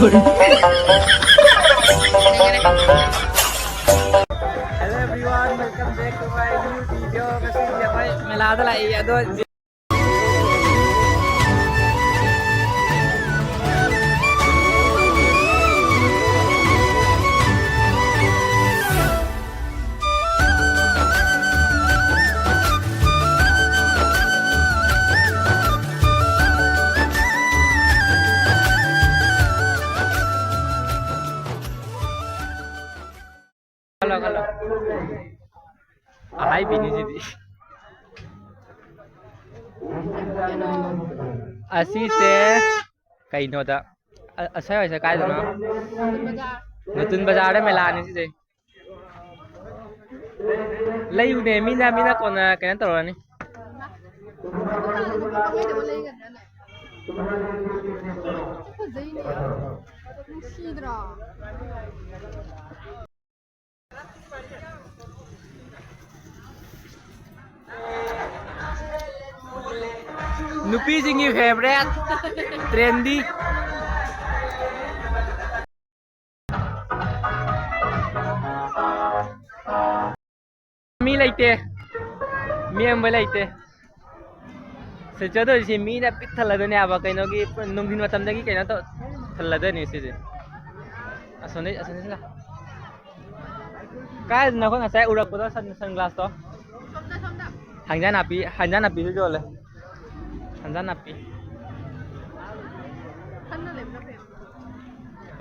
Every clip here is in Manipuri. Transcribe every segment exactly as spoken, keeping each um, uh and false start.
Hello everyone, welcome back to my new video. ꯉꯁꯤꯗꯤ ꯑꯩꯈꯣꯏ ꯃꯦꯂꯥꯗ ꯂꯥꯛꯏ, ꯑꯗꯣ ꯈꯜꯂꯣ, ꯈꯜꯂꯣ꯫ ꯑꯍꯥꯏꯕꯤꯅꯤ ꯁꯤꯗꯤ꯫ ꯑꯁꯤꯁꯦ ꯀꯩꯅꯣꯗ, ꯑ-, ꯑꯁ꯭ꯋꯥꯏ ꯋꯥꯏꯁꯦ ꯀꯥꯏꯗꯅꯣ? ꯅꯨꯡꯇꯨꯟ ꯕꯖꯥꯔꯗ ꯃꯦꯂꯥꯅꯤ ꯁꯤꯁꯦ꯫ ꯂꯩꯌꯨꯅꯦ, ꯃꯤꯅ, ꯃꯤꯅ ꯀꯣꯟꯅ ꯀꯩꯅꯣ ꯇꯧꯔꯅꯤ꯫ ꯐꯖꯩꯅꯦ꯫ ꯅꯨꯡꯁꯤꯗ꯭ꯔꯣ? ꯅꯨꯄꯤꯁꯤꯡꯒꯤ favourite trendy꯫ ꯃꯤ ꯂꯩꯇꯦ꯫ ꯃꯤ ꯑꯝꯕ ꯂꯩꯇꯦ꯫ ꯁꯤ ꯆꯠꯇꯣꯏꯁꯤ ꯃꯤꯅ ꯄꯤꯛ ꯊꯜꯂꯗꯣꯏꯅꯦ ꯍꯥꯏꯕ, ꯀꯩꯅꯣꯒꯤ ꯅꯨꯡꯊꯤꯟ ꯃꯇꯝꯗꯒꯤ ꯀꯩꯅꯣ ꯇꯧ-, ꯊꯜꯂꯗꯣꯏꯅꯦ ꯁꯤꯁꯦ꯫ ꯑꯁꯣꯝꯗꯩ, ꯑꯁꯣꯝꯗꯩ ꯁꯤꯗ꯫ ꯀꯥꯏꯗꯅꯣ ꯑꯩꯈꯣꯏ ꯉꯁꯥꯏ ꯎꯔꯛꯄꯗꯣ ꯁꯟ-, sunglass ꯇꯣ? ꯁꯣꯝꯗ, ꯁꯣꯝꯗ꯫ ꯍꯪꯖꯥ ꯅꯥꯄꯤ, ꯍꯪꯖꯥ ꯅꯥꯄꯤꯁꯨ ꯌꯣꯜꯂꯦ꯫ ꯍꯪꯖꯥ ꯅꯥꯄꯤ꯫ ꯈꯟꯅ ꯂꯩꯕꯅ ꯐꯩ꯫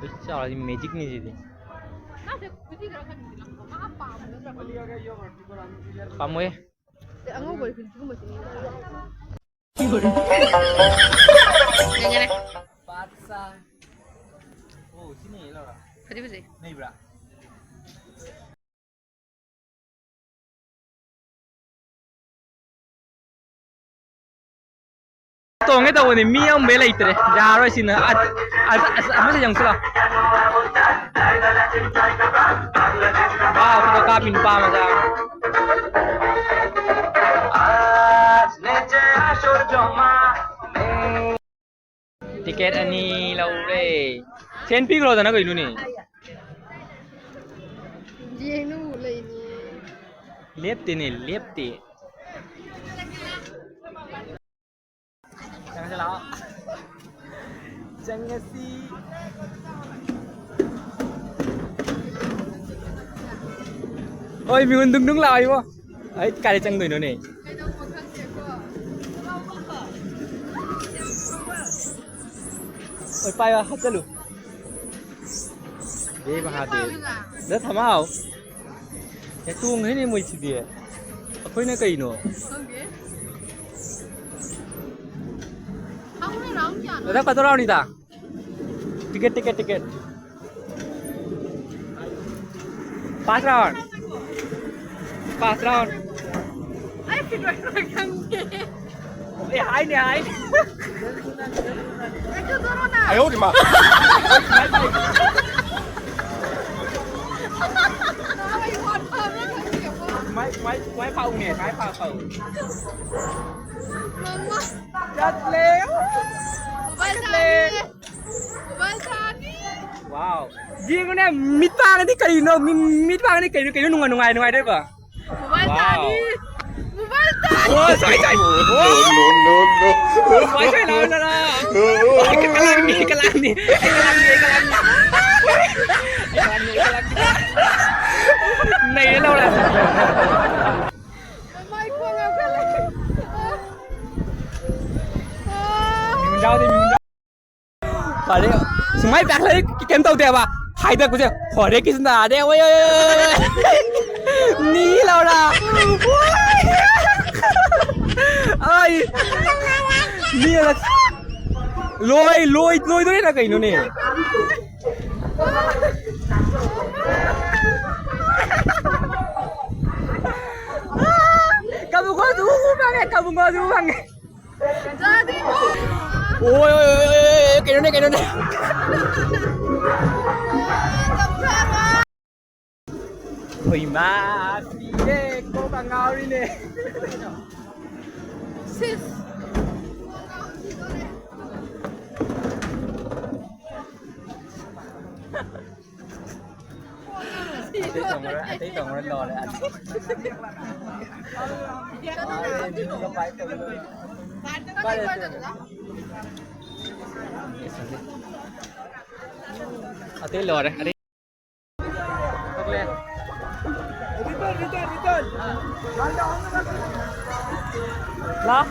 ꯑꯩ ꯆꯥꯎꯔꯗꯤ magic ꯅꯤ ꯁꯤꯗꯤ꯫ ꯅꯠꯇꯦ, ꯒꯨꯂꯤ ꯈꯔ ꯈꯟꯕꯤꯁꯤꯅ ꯃꯥ ꯄꯥꯝꯕ ꯅꯠꯇ꯭ꯔꯕ? ꯄꯥꯝꯃꯣꯏ꯫ ꯑꯦ, ꯑꯉꯧꯕ ꯔꯤꯐꯤꯜ ꯁꯤꯒꯨꯝꯕꯁꯤꯅ ꯍꯦꯟꯅ ꯆꯥꯎꯋꯦ꯫ ꯌꯦꯡꯒꯦꯅꯦ꯫ ꯄꯥꯠꯁꯥ꯫ ꯑꯣ, ꯁꯤ ꯅꯩꯌꯦ, ꯂꯧꯔꯣ꯫ ꯐꯗꯤ ꯐꯖꯩ꯫ ꯅꯩꯕ꯭ꯔꯥ? ꯇꯣꯡꯒꯦ ꯇꯧꯕꯅꯤ, ꯃꯤ ꯑꯃꯕꯨꯛ ꯂꯩꯇ꯭ꯔꯦ꯫ ꯌꯥꯔꯣꯏ ꯁꯤꯅ꯫ ꯑ-, ꯑ-, ꯑꯁ, ꯑꯃꯁꯦ ꯌꯦꯡꯁꯤ ꯂꯥꯎ꯫ ꯋꯥꯎ, ꯐꯣꯇꯣ ꯀꯥꯞꯄꯤ ꯅꯨꯄꯥ ꯃꯆꯥ꯫ ꯀꯦꯠ ꯑꯅꯤ ꯂꯧꯔꯦ꯫ ꯁꯦꯟ ꯄꯤꯈ꯭ꯔꯣꯗꯅ ꯀꯩꯅꯣꯅꯦ? ꯌꯦꯡꯅꯨ ꯂꯩꯅꯤ꯫ ꯂꯦꯞꯇꯦꯅꯦ, ꯂꯦꯞꯇꯦ꯫ ꯆꯪꯉꯁꯤ ꯂꯥꯛꯑꯣ꯫ ꯆꯪꯉꯁꯤ꯫ ꯍꯣꯏ, ꯃꯤꯍꯨꯟ ꯗꯨꯡ ꯗꯨꯡ ꯂꯥꯛꯑꯣ ꯏꯕꯣ꯫ ꯑꯩ ꯀꯥꯏꯗ ꯆꯪꯗꯣꯏꯅꯣꯅꯦ? ꯍꯣꯏ, ꯄꯥꯏꯌꯣ, ꯍꯥꯞꯆꯜꯂꯨ꯫ ꯗꯦ ꯃꯍꯥꯗꯦꯕ꯫ ꯗ ꯊꯝꯃꯥꯎ꯫ ꯑꯦ, ꯇꯣꯡꯈ꯭ꯔꯦꯅꯦ ꯃꯣꯏꯁꯤꯗꯤ꯫ ꯑꯩꯈꯣꯏꯅ ꯀꯩꯅꯣ? ꯈꯪꯗꯦ꯫ ꯍꯧꯅ ꯔꯥꯎꯟ ꯀꯌꯥꯅꯣ? ꯗꯥꯗꯥ, ꯀꯗꯣ ꯔꯥꯎꯟꯅꯤꯗ? Ticket, ticket, ticket. Pass round. Pass round. ꯑꯩ ꯐꯤꯠ ꯑꯣꯏꯕ꯭ꯔꯥ ꯈꯪꯗꯦ꯫ ꯑꯦ, ꯍꯥꯏꯅꯦ, ꯍꯥꯏꯅꯦ꯫ ꯑꯩꯁꯨ ꯆꯠꯂꯣꯅ꯫ ꯑꯌꯣ, ꯏꯃꯥ꯫ ꯁꯨꯃꯥꯏ, ꯁꯨꯃꯥꯏ, ꯁꯨꯃꯥꯏ ꯐꯥꯎꯅꯦ, ꯁꯨꯃꯥꯏ ꯐꯥꯎ, ꯐꯥꯎ꯫ ꯃꯃꯥ꯫ ꯆꯠꯂꯦ꯫ ꯃꯣꯕꯥꯏꯜ ꯆꯠꯂꯦ꯫ ꯆꯥꯔꯤ꯫ ꯃꯣꯕꯥꯏꯜ ꯆꯥꯔꯤ꯫ ꯋꯥꯎ꯫ ꯌꯦꯡꯉꯨꯅꯦ, ꯃꯤꯠꯄꯥꯡꯗꯤ ꯀꯔꯤꯅꯣ? ꯃꯤ-, ꯃꯤꯠꯄꯥꯡꯗꯤ ꯀꯩꯅꯣ, ꯀꯩꯅꯣ ꯅꯨꯡꯉꯥꯏ, ꯅꯨꯡꯉꯥꯏ, ꯅꯨꯡꯉꯥꯏꯗꯣꯏꯕ? ꯃꯣꯕꯥꯏꯜ ꯋꯥꯎ꯫ ꯆꯥꯔꯤ꯫ ꯃꯣꯕꯥꯏꯜ ꯆꯥꯔꯤ꯫ ꯑꯣ, ꯁꯣꯏ, ꯁꯣꯏ꯫ ꯑꯣ꯫ ꯁꯣꯏ, ꯁꯣꯏ, ꯂꯥꯎ, ꯂꯥꯎ, ꯂꯥꯎ꯫ ꯑꯣ, ꯀꯂꯥꯡꯅꯤ, ꯀꯂꯥꯡꯅꯤ꯫ ꯑꯩ ꯀꯂꯥꯡꯅꯤ, ꯑꯩ ꯀꯂꯥꯡꯅꯤ꯫ ꯑꯩ ꯀꯂꯥꯡꯅꯤ, ꯑꯩ ꯀꯂꯥꯡꯅꯤ꯫ ꯅꯩꯔꯦ, ꯂꯧꯔꯦ꯫ ꯃꯃꯥꯏ ꯈꯣꯡ ꯌꯥꯝ ꯀꯜꯂꯦ꯫ ꯑꯥ꯫ ꯃꯤꯍꯨꯟꯖꯥꯎꯗꯤ, ꯃꯤꯍꯨꯟꯖꯥꯎ꯫ ꯐꯔꯦ꯫ ꯁꯨꯃꯥꯏ back ꯂꯩ ꯀꯩꯝ ꯇꯧꯗꯦꯕ꯫ ꯍꯥꯏꯗꯔꯛꯄꯁꯦ ꯍꯣꯔꯦ ꯀ꯭ꯔꯤꯁꯅ꯫ ꯑꯔꯦ, ꯑꯣꯏ, ꯑꯣꯏ, ꯑꯣꯏ, ꯑꯣꯏ꯫ ꯃꯤ ꯂꯧꯔ꯫ ꯑꯩ꯫ ꯃꯤ ꯑꯃ꯫ ꯂꯣꯏ, ꯂꯣꯏ, ꯂꯣꯏꯗꯣꯔꯦꯅ ꯀꯩꯅꯣꯅꯦ? ꯀꯕꯨꯡꯒꯣ ꯑꯗꯨ ꯐꯪꯉꯦ, ꯀꯕꯨꯡꯒꯣ ꯑꯗꯨ ꯐꯪꯉꯦ꯫ ꯆꯥꯗ꯭ꯔꯤꯕꯣ? ꯑꯣꯏ, ꯑꯣꯏ, ꯑꯣꯏ, ꯑꯣꯏ, ꯑꯣꯏ, ꯀꯩꯅꯣꯅꯦ, ꯀꯩꯅꯣꯅꯦ? ꯍꯣꯏ, ꯃꯥ ꯄꯤꯔꯦ, ꯀꯣꯛꯀ ꯉꯥꯎꯔꯤꯅꯦ꯫ ꯁꯤꯁ꯫ ꯑꯇꯩ ꯇꯧꯔꯣꯏ, ꯑꯇꯩ ꯇꯧꯔꯣꯏ, ꯂꯣꯏꯔꯦ꯫ ꯑꯇꯩ ꯂꯣꯏꯔꯦ꯫ ꯑꯇꯩ ꯂꯥ꯫